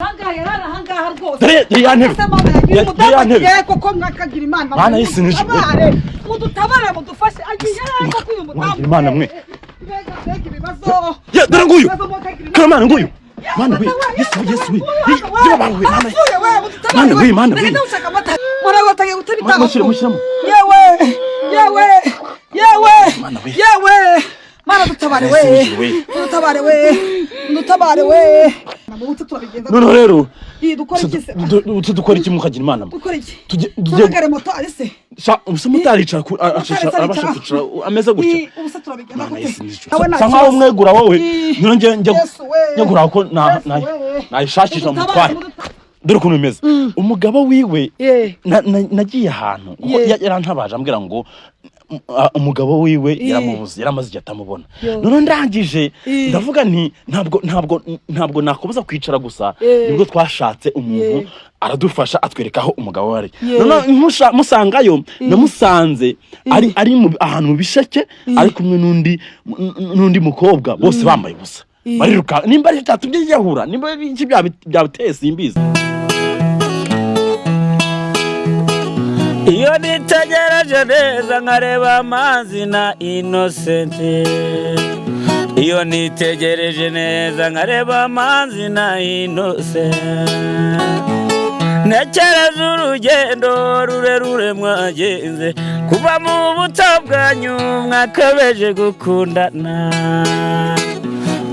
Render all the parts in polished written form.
Ahangaha yarari, ahangaha rwose. Dore ya ntebe. Ese mama yagiye Dore ya umudamu ntebe. agiye koko, mwakagira Imana. Mana y'isi n'ijuru. Mudutabare, mudutabare, mudufashe, agiye yarari koko uyu mudamu. Mwagira Imana mwe. Mbega, mbega ibibazo! Ya, dore nguyu. Ibibazo, mwakagira Imana. Karamana nguyu. Mana we, Yesu we, Yesu we. Yewe we, Mana. Arapfuye we, mudutabare. Mana we, Mana we. Reka ndawushaka amata. Muragotagiye gutera itanga. Mushyire, mushyiramo. Yewe, yewe, yewe! Mana we. Yewe Mana, dutabare we! Yesu n'ijuru we. Dutabare we, dutabare we! Mubuto turabigenza. Noneho rero Iyi dukora iki se? Dukora iki, mukagira Imana mwe? Dukora iki? Tujye Duhamagare moto ari se? Sha, ubusa motari yicara Motari arabasha aricara. kwicara ameze gutya. Ii, ubusa turabigenza Mana gute? y'isi n'ijuru. Nawe nta Sa nkaho kibazo. umwegura wowe. Ii, None njye Yesu we. njye kuraba ko na Yesu we. nayishakisha Mudutabare, mutware. mudutabare. Dore ukuntu bimeze. Umugabo wiwe nagiye ahantu kuko yarantabaje ambwira ngo umugabo wiwe yaramubuze, yaramaze igihe atamubona. Yo. Noneho ndangije ndavuga nti ntabwo nakomeza kwicara gusa. Nibwo twashatse umuntu aradufasha, atwereka aho umugabo we ari. Noneho musangayo, namusanze ari ahantu mu bisheke, ari kumwe n'undi mukobwa, bose bambaye ubusa, bariruka. Nimba ari cyatumye yiyahura, nimba ari iki byabiteye, simbizi. Iyo nitegereje neza nkareba amazi na Inosenti, iyo nitegereje neza nkareba amazi na Inosenti, ntekereza urugendo rurerure mwagenze kuva mu buto bwanyu mwakabeje gukundana.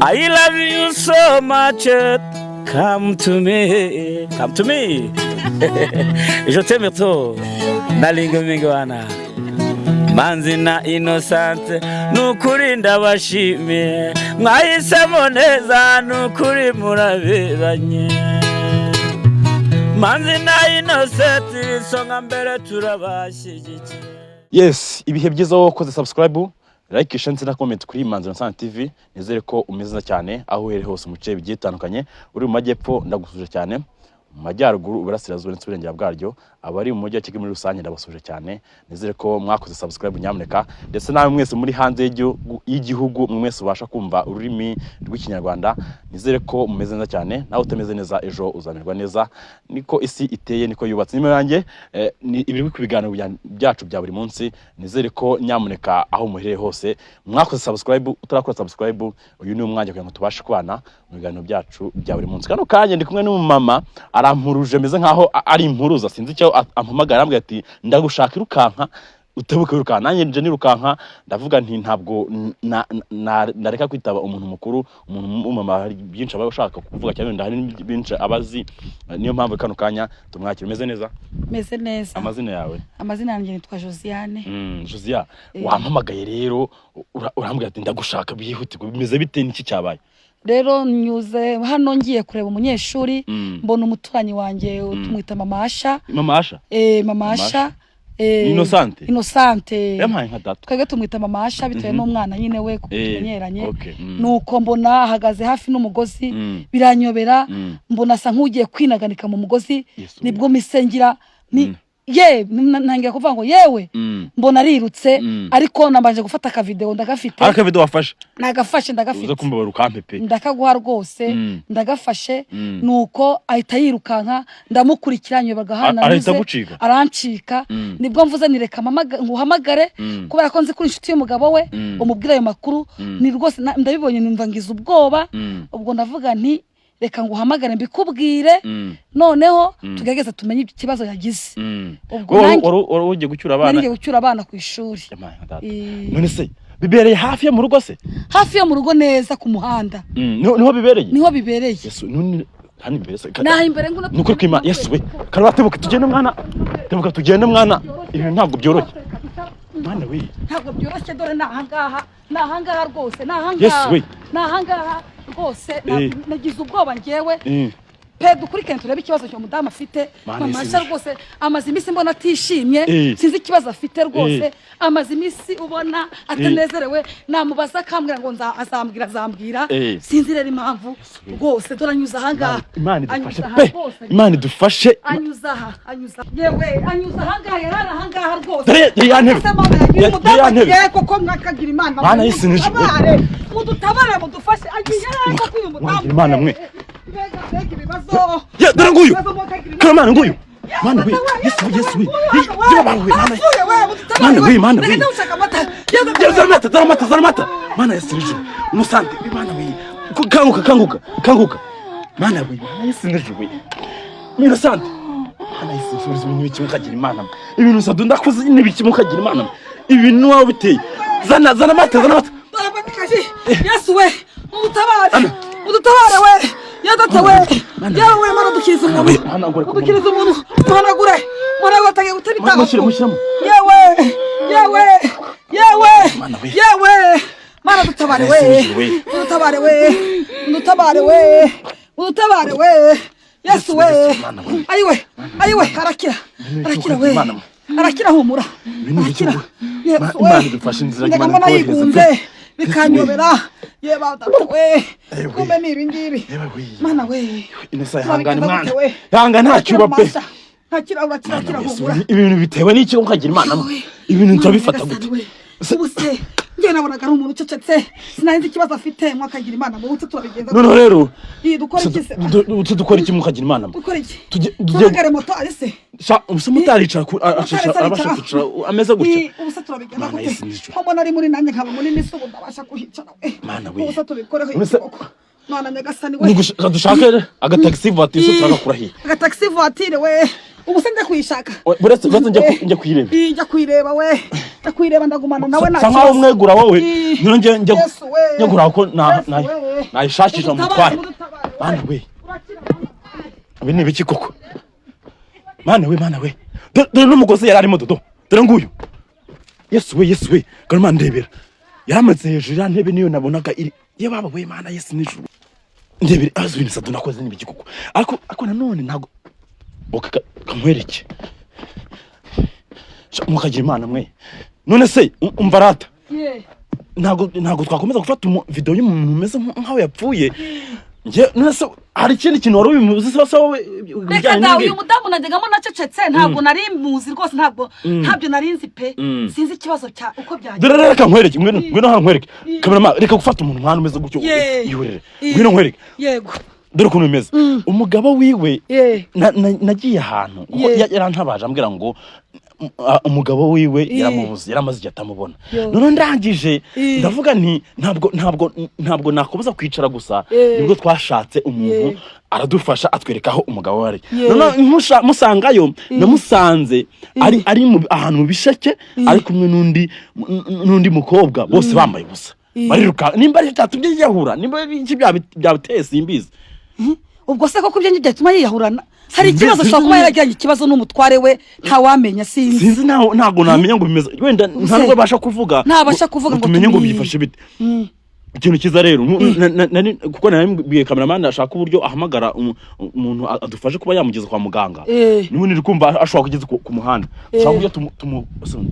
I love you so much, come to me, come to me, je t'aime trop, nalinga mingwana. Manzi na Innocent, nukuri ndabashimiye, mwahisemo neza, nukuri muraberanye. Manzi na Innocent, isonga mbere, turabashyigikiye. Yes, ibihe byiza wowe wakoze subscribe, like, share ndetse na comment kuri Manzi na Sana TV. Nizere ko umeze neza cyane aho uherereye hose mu bice bigiye bitandukanye. Uri mu majyepfo ndagusuje cyane, mu majyaruguru, uburasirazuba ndetse n'uburengera bwaryo, abari mu mujyi wa Kigali muri rusange ndabasuje cyane. Nizere ko mwakoze subscribe nyamuneka, ndetse nawe mwese muri hanze y'igihugu, mwese ubasha kumva ururimi rw'Ikinyarwanda, nizere ko mumeze neza cyane. Nawe utameze neza, ejo uzamerwa neza. Niko isi iteye, niko yubatse. Nimero yanjye ni ibiri ku biganiro byacu bya buri munsi. Nizere ko nyamuneka aho muherereye hose mwakoze subscribe. Utarakora subscribe, uyu ni umwanya kugira ngo tubashe kubana mu biganiro byacu bya buri munsi. Kano kanya ndi kumwe n'umumama, arampuruje, meze nkaho ari impuruza, sinzi icyo ampamagara. Arambwira ati: "Ndagushaka, irukanka, utebuke, wirukanka." Nanjye nje nirukanka, ndavuga nti ntabwo nareka kwitaba umuntu mukuru, umuntu w'umumama. Hari byinshi aba ashaka kuvuga cyane, wenda hari byinshi aba azi. Niyo mpamvu kano kanya tumwakira. Umeze neza? Meze neza. Amazina yawe? Amazina yanjye nitwa Josiane. Josia, wampamagaye rero, urambwira ati: "Ndagushaka byihutirwa." Bimeze bite? Niki cyabaye? Rero nyuze hano ngiye kureba umunyeshuri, mbona umuturanyi wanjye, tumwita Mama Asha. Mama Asha? Mama Asha. Innocente? Innocente. Yampaye nka data. Twebwe tumwita Mama Asha bitewe n'umwana nyine we, kuko tumenyeranye. Nuko mbona ahagaze hafi n'umugozi, biranyobera. Mbona asa nk'ugiye kwinaganika mu mugozi. Yesu. Nibwo mise ngira ni ye ntangira kuvuga ngo yewe. Mbona arirutse. Ariko nabanje gufata akavideo, ndagafite. Hari akavido wafashe? Nagafashe, Uza ndagafite. kumbabara ukampe pe. Ndakaguha rwose. Ndagafashe. Nuko ahita yirukanka, ndamukurikira, nyoberwa ahantu Arahita anyuze. agucika? Arancika. Nibwo mvuze nireka nguhamagare, kubera ko nzi ko uri inshuti y'umugabo we, umubwire ayo makuru. Ni rwose ndabibonye, numva ngize ubwoba. Ubwo ndavuga nti reka nguhamagare mbikubwire, noneho tugerageze tumenye ikibazo yagize. Ubwo Wowe nanjye wari ugiye gucyura nari abana? ngiye gucyura abana ku ishuri. Yampaye nka data. None se bibereye hafi yo mu rugo se? Hafi yo mu rugo neza ku muhanda. Niho bibereye? Niho bibereye. Yesu, none hano imbere se? Naho imbere ngo Ni ukuri kw'Imana, Yesu we! Karaba, tebuka tugende mwana, tebuka tugende mwana. Ibintu ntabwo byoroshye, mwana we. Ntabwo byoroshye. Dore ni ahangaha, ni ahangaha rwose, ni ahangaha. Yesu we. Ni ahangaha rwose. Nagize ubwoba ngewe pe. Dukurikirane turebe ikibazo cyo mudamu afite. Mana Mama y'isi. Asha rwose amaze iminsi mbona atishimye. Sinzi ikibazo afite rwose. Amaze iminsi ubona atanezerewe. Namubaza akambwira ngo azambwira, azambwira. Sinzi rero impamvu rwose. Dore anyuze ahangaha. Imana idufashe Anyuze aha pe. rwose. Imana idufashe. Anyuze aha, anyuze aha. Yewe, anyuze ahangaha, yarari ahangaha rwose. Dore ya ntebe. Ese mama yagiye Dore ya umudamu ntebe. agiye koko, mwakagira Imana. Mana y'isi n'ijuru. Mudutabare, mudutabare, mudufashe, agiye yarari koko uyu mudamu. Mwagira Imana mwe. Mbega mbega ibibazo. Ya, dore nguyu. Ibibazo mwakagira. Karamana nguyu. Mana we, Yesu we, Yesu we. Yewe we, mana. Arapfuye we, mudutabare. Mana we, mana we. Reka ndawushaka amata. Ya, zana amata, zana amata, zana amata. Mana Yesu nijoro. Umusante, mana we. Kanguka, kanguka, kanguka. Mana we, mana Yesu nijoro we. Innocent. Mana Yesu nijoro, ibintu biki mukagira Imana. Ibintu sadu ndakoze n'ibiki mukagira Imana. Ibintu wawe biteye. Zana, zana amata, zana amata. Barabakaje. Yesu we, mudutabare. Mudutabare we. Ya data we. Yewe we, mana dukiriza umuntu. we, hanagure ku Mudukiriza umuntu. Muhanagure. Muhanagure atangiye gutema itako. Mushyire, mushyiramo. Yewe. Yewe. Yewe. Mana we. Yewe. Mana dutabare we. Yesu we. Mudutabare we. Mudutabare we. Mudutabare we. Yesu we. Yesu, Mana we. Ayiwe. Ayiwe arakira. Arakira we. Mana we. Arakira humura. Ibintu biki Arakira. we? Yesu we. Imana idufashe inzira, Ndeka Imana mbona itwohereze yigunze pe. bikanyobera. Ye data we. Ewe. Kumbe ni ibi ngibi. Yewe we. Mana we. Innocent, ihangane Turabigenza mwana. gute we? Ihangane ntacyo uba pe. Ntakira urakira Mana akira Yesu, humura. ibintu bitewe n'iki mukagira Imana mwe? Ibintu turabifata Nyagasani gute? we. Ubu se njye nabonaga ari umuntu ucecetse, sinari nzi ikibazo afite. Mwakagira Imana mu butse turabigenza gute? Noneho rero Iyi dukora iki se? dukora iki mukagira Imana mwe? Dukora iki? Tugiye Duhamagare moto ari se? Sha, ubusa motari yicara ku Motari se arabasha aricara. kwicara ameze gutya. Ii, ubu se turabigenza Mana gute? Yesu nijoro. Ko mbona ari muri nanjye nkaba munini se, ubu ndabasha kuhicara we? Mana we. Ubu se tubikoreho None se- ikiboko? Mana nyagasani we. Dushake agatagisi voiture Ii, turagakura hehe? Agatagisi voiture we, ubu se njya kuyishaka? Buretse njya kuyireba. Ii, njya kuyireba we, njya kuyireba, ndagumana nawe nta Sa nkaho kibazo. umwegura wowe. Ii, Noneho njye Yesu we. njya kureba ko Yesu we. nayishakisha Mudutabare, mutware. mudutabare we. Mana we. Urakira. Ibi ni ibiki koko? Mana we, mana we. Dore n'umugozi yari arimo dodo. Dore nguyu. Yesu we, Yesu we. Garuma ndebera. Yaramanitse hejuru ya ntebe niyo nabonaga iri. Ye baba we, mana Yesu nijoro. Ndebere azi ibintu sadu nakoze ni ibiki koko? Ariko nanone ntago. Okay, kamwereke. Sha, mukagira Imana mwe. None se umva rata. Ye. Ntago twakomeza gufata video y'umuntu umeze nkaho yapfuye. Nge none se hari ikindi kintu wari ubimuzi se wowe Reka ibijyanye da, n'ibi? uyu mudamu najyagamo nacecetse, ntabwo nari muzi rwose, ntabwo ntabyo nari nzi pe. Sinzi ikibazo cya uko byagenze. Dore rero reka nkwereke, ngwino ngwino hano nkwereke. Kamerama, reka gufata umuntu mwana umeze gutyo. Ye. Yihorere. Ngwino nkwereke. Yego. Dore ukuntu bimeze. Umugabo wiwe Ye. nagiye ahantu kuko Ye. yarantabaje ambwira ngo umugabo wiwe yaramubuze, yaramaze igihe atamubona. Yo. None ndangije Ii. ndavuga nti ntabwo nakomeza kwicara gusa. Ye. Nibwo twashatse umuntu Ye. aradufasha atwereka aho umugabo we ari. Ye. None musangayo namusanze ari ahantu mu bisheke ari kumwe n'undi mukobwa, bose bambaye ubusa bariruka. Nimba ari cyatumye yiyahura, nimba ari iki byabiteye simbizi. Ubwo se koko ibyo ngibyo byatuma yiyahurana hari Simbizi. ikibazo? Ashobora kuba yaragiranye ikibazo n'umutware we, ntawamenya, sinzi. Sinzi, ntabwo namenya ngo bimeze wenda nta nubwo abasha kuvuga Ntabasha kuvuga ngo tumenye ngo tumenye. byifashe bite. Ikintu cyiza rero kuko nari cameraman ashaka uburyo ahamagara umuntu adufashe kuba yamugeza kwa muganga. N'ubundi uri kumva ashobora kugeza ku muhanda, dushaka uburyo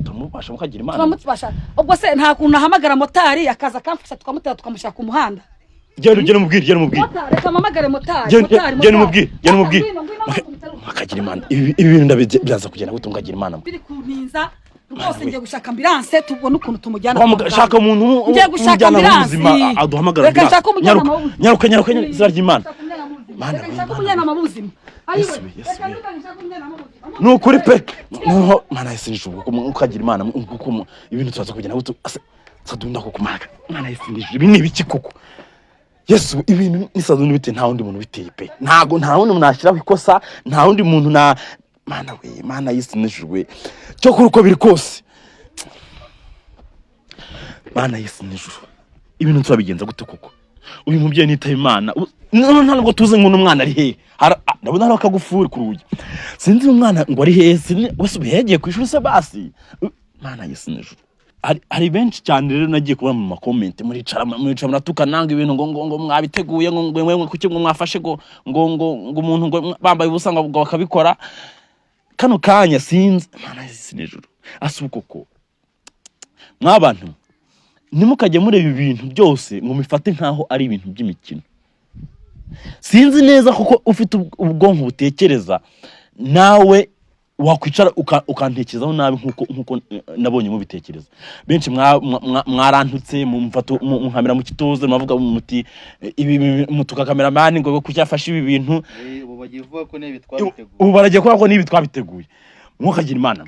tumubasha mukagira Imana. Turamubasha. Ubwo se nta kuntu ahamagara motari akaza akamfasha, tukamutera tukamushyira ku muhanda? Genda ugende umubwire, genda umubwire. Motari, reka mpamagare motari. Genda Motari, genda motari. umubwire, genda umubwire. Ngwino, ngwino, ngwino. Mukagira Imana, ibi bintu byaza kugenda gute mukagira Imana? Biri kuntinza rwose, ngiye gushaka ambulance tubone ukuntu tumujyana Kwa kwa muganga, muganga. shaka umuntu Ngiye gushaka umujyanama ambulance. w'ubuzima aduhamagara. Reka Ambulance. nshake umujyanama Nyaruka, w'ubuzima. nyaruka, nyaruka, izina ry'Imana. Nshaka umujyanama w'ubuzima. Mana Reka we, nshake Mana umujyanama w'ubuzima. Ayiwe, Yesu we, Yesu reka we. nshake umujyanama w'ubuzima. Ni ukuri pe, noneho Mana Yesu nijoro ukagira Imana kuko ibintu turaza kugenda gute sadunda koko? Mana Yesu nijoro, ibi ni ibiki koko? Yesu, ibintu ni sadunda bite? Nta wundi muntu biteye pe, ntago nta wundi muntu nashyiraho ikosa, nta wundi muntu na Mana we, Mana Yesu nijoro we, cyo kuri uko biri kose, Mana Yesu nijoro, ibintu turabigenza gute koko? Uyu mubyeyi nitaba Imana, none nta nubwo tuzi ngo n'umwana ari hehe. Ndabona hariho akagufuri ku rugi, sinzi umwana ngo ari hehe, sinzi wese ubu yagiye ku ishuri se basi. Mana Yesu nijoro, hari benshi cyane rero nagiye kubona mu makomenti muricara muratukana ngo ibintu ngo mwabiteguye, ngo kuki ngo mwafashe ngo umuntu ngo bambaye ubusa ngo bakabikora kano kanya, sinzi. Mana Yesu nijoro, asa koko mwabantu ntimukajye mureba ibintu byose ngo mufate nkaho ari ibintu by'imikino. Sinzi neza kuko ufite ubwonko butekereza nawe. Wakwicara ukantekerezaho nabi nkuko nabonye mubitekereza. Benshi mwarantutse, mumfata munkamera mu kituze, mwavuga muti ibi mutuka cameraman ngo kuki yafashe ibi bintu. Ubu bagiye kuvuga ko n'ibi twabiteguye. Ubu baragiye kuvuga ko n'ibi twabiteguye. Mwokagira Imana,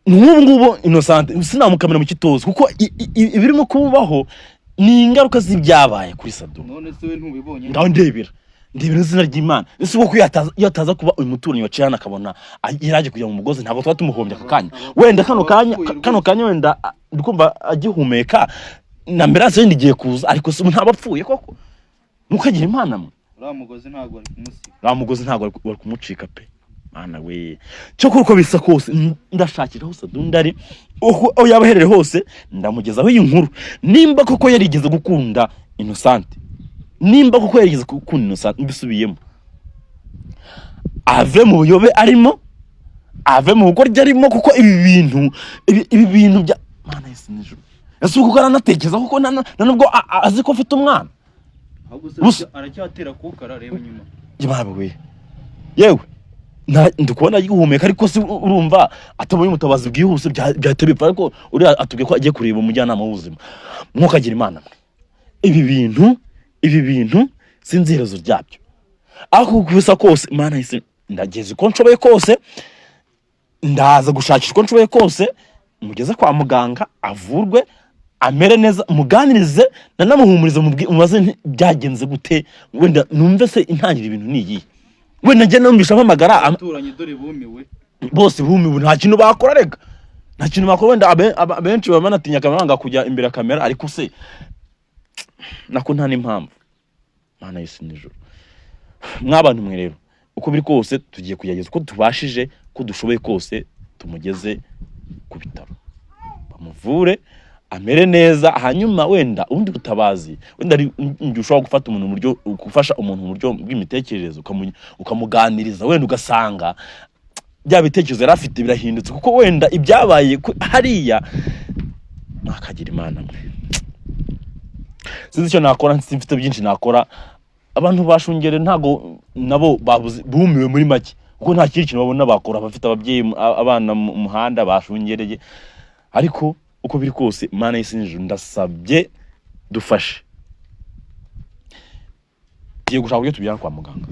nk'ubu ngubu Innocent sinamukamera mu kituze, kuko ibirimo kubaho ni ingaruka z'ibyabaye kuri Saduna. None se we ntubibonye? Ngaho ndebera izina ry'Imana. Ese ubwo ko iyo ataza kuba uyu muturanyi waciye hano akabona yaraje kujya mu mugozi, ntabwo tuba tumuhombye aka kanya? Wenda kano kanya, kano kanya wenda ndikumva agihumeka, na ambulance wenda igiye kuza, ariko se ubu ntaba apfuye koko? Mukagira Imana mwe. Uriya mugozi ntabwo bari kumusiga. Uriya mugozi ntabwo bari kumucika pe. Mana we, cyokora uko bisa kose ndashakira hose Sadunda ari, aho yaba aherereye hose ndamugezaho iyi nkuru. Nimba koko yarigeze gukunda Innocent, nimba koko yarigeze gukunda Innocent, mbisubiyemo, ave mu buyobe arimo, ave mu bugoryi arimo, kuko ibi bintu, ibi bintu bya Mana y'isi n'ijuru. Ese ubu kuko aranatekereza kuko nta nubwo azi ko afite umwana? Ahubwo se aracyatera kuka, arareba inyuma. Yewe we, yewe, ndi kubona agihumeka, ariko se urumva atabonye ubutabazi bwihuse byahita bipfa. Ariko uriya atubwiye ko agiye kureba umujyanama w'ubuzima. Mwokagira Imana mwe, ibi bintu sinzi iherezo ryabyo, ariko uko bisa kose, Imana y'isi, ndageze uko nshoboye kose, ndaza gushakisha uko nshoboye kose mugeze kwa muganga avurwe amere neza, muganirize nanamuhumurize, mubaze nti byagenze gute, wenda numve se intangiriro ibintu ni iyihe, wenda njye numvisha mpamagara Abaturanyi dore bumiwe. Bose bumiwe, nta kintu bakora rega, nta kintu bakora. Wenda abenshi baba banatinya kamera, banga kujya imbere ya kamera, ariko se nako nta n'impamvu. Mana y'isi n'ijuru, mwabantu mwe rero, uko biri kose tugiye kugerageza uko tubashije, ko dushoboye kose, tumugeze ku bitaro bamuvure amere neza. Hanyuma wenda ubundi butabazi, wenda ari igihe ushobora gufata umuntu mu buryo, gufasha umuntu mu buryo bw'imitekerereze, ukamuganiriza, wenda ugasanga bya bitekerezo yari afite birahindutse, kuko wenda ibyabaye hariya. Mwakagira Imana mwe, sinzi icyo nakora, simfite byinshi nakora. Abantu bashungere ntago nabo babuze, bumiwe muri make, kuko nta kindi kintu babona bakora. Bafite ababyeyi, abana mu muhanda bashungereye. Ariko uko biri kose, Mana y'isi n'ijuru, ndasabye dufashe, tugiye gushaka uburyo tubijyana kwa muganga.